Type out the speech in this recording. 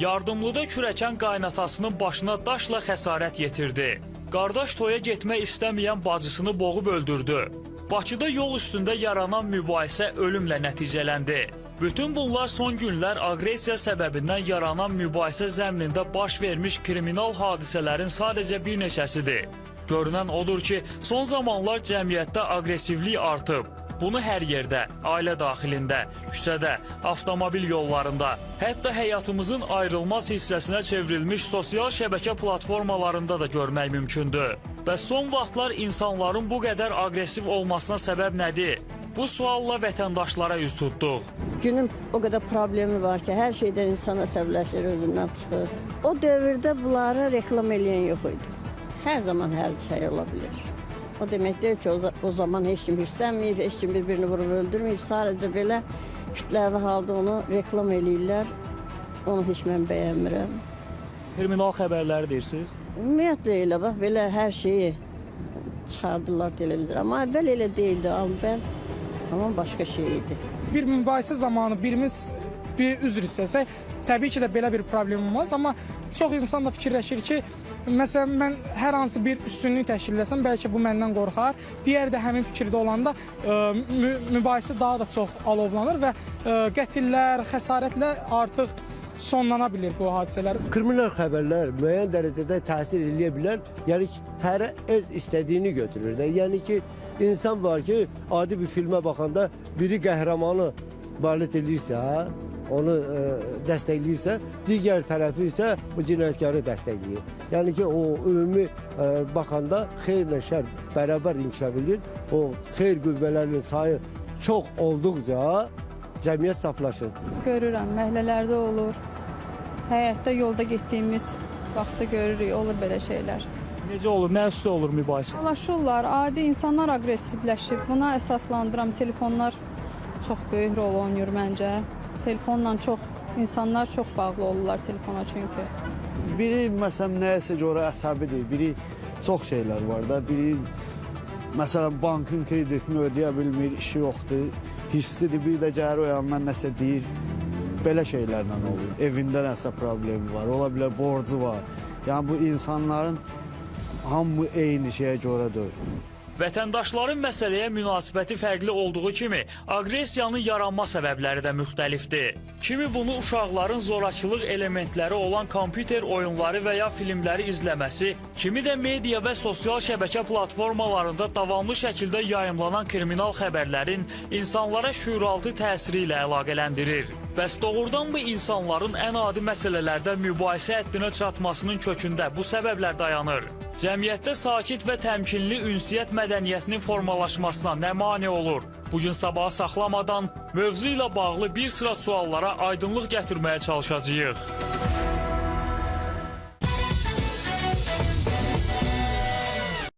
Yardımlıda kürəkən qaynatasının başına daşla xəsarət yetirdi. Qardaş toya getmək istəməyən bacısını boğub öldürdü. Bakıda yol üstündə yaranan mübahisə ölümlə nəticələndi. Bütün bunlar son günlər aqressiya səbəbindən yaranan mübahisə zəminində baş vermiş kriminal hadisələrin sadəcə bir neçəsidir. Görünən odur ki, son zamanlar cəmiyyətdə aqressivlik artıb. Bunu hər yerdə, ailə daxilində, küçədə, avtomobil yollarında, hətta həyatımızın ayrılmaz hissəsinə çevrilmiş sosial şəbəkə platformalarında da görmək mümkündür. Bəs son vaxtlar insanların bu qədər aqressiv olmasına səbəb nədir? Bu sualla vətəndaşlara üz tutduq. Günün o qədər problemi var ki, hər şeydən insan əsəbləşir, özündən çıxır. O dövrdə bunları reklam eləyən yox idi. Hər zaman hər şey ola bilər. O demək deyil ki, o zaman heç kim hirslənməyib, heç kim bir-birini vurub öldürməyib. Sadəcə belə kütləvi halda onu reklam eləyirlər. Onu heç mən bəyənmirəm. Kriminal xəbərləri deyirsiniz? Ümumiyyətlə elə bax, belə hər şeyi çıxardırlar televizora. Amma əvvəl elə deyildi. Əvvəl tamam başqa şey idi. Bir mübahisə zamanı birimiz bir üzr istəsək, təbii ki də belə bir problem olmaz, amma çox insan da fikirləşir ki, məsələn mən hər hansı bir üstünlük təşkil eləsəm, bəlkə bu məndən qorxar. Digəri də həmin fikirdə olanda mübahisə daha da çox alovlanır və qətillər, xəsarətlə artıq sonlana bilir bu hadisələr. Kriminal xəbərlər müəyyən dərəcədə təsir eləyə bilər. Yəni ki, hərə öz istədiyini götürür də. Yəni ki, insan var ki, adi bir filmə baxanda biri qəhrəmanı balet eləyirsə, onu dəstəkləyirsə, digər tərəfi isə o cinayətkarı dəstəkləyir. Yəni ki, o ümumi baxanda xeyirlə şər bərabər inkişaf edir. O xeyir qüvvələrinin sayı çox olduqca cəmiyyət saflaşır. Görürəm, məhəllələrdə olur. Həyətdə yolda getdiyimiz vaxtda görürük, olur belə şeylər. Necə olur? Nə üstə olur mübahisə? Dalaşırlar, adi insanlar aqressivləşib. Buna əsaslandıram. Telefonlar çox böyük rol oynayır məncə. Telefonla çox insanlar çox bağlı olurlar telefona çünki. Biri məsələn nəyəsə görə əsəbidir, biri çox şeylər var da, biri məsələn bankın kreditini ödəyə bilmir, işi yoxdur, hirslidir, bir də gəlir o yandan nəsə deyir. Belə şeylərlə olur. Evində nəsə problemi var, ola bilər borcu var. Yəni bu insanların hamı eyni şeyə görə deyil. Vətəndaşların məsələyə münasibəti fərqli olduğu kimi, aqressiyanın yaranma səbəbləri də müxtəlifdir. Kimi bunu uşaqların zorakılıq elementləri olan kompüter oyunları və ya filmləri izləməsi, kimi də media və sosial şəbəkə platformalarında davamlı şəkildə yayımlanan kriminal xəbərlərin insanlara şüuraltı təsiri ilə əlaqələndirir. Bəs doğrudanmı insanların ən adi məsələlərdə mübahisə həddinə çatmasının kökündə bu səbəblər dayanır? Cəmiyyətdə sakit və təmkinli ünsiyyət mədəniyyətinin formalaşmasına nə mane olur? Bugün sabaha saxlamadan mövzu ilə bağlı bir sıra suallara aydınlıq gətirməyə çalışacağıq.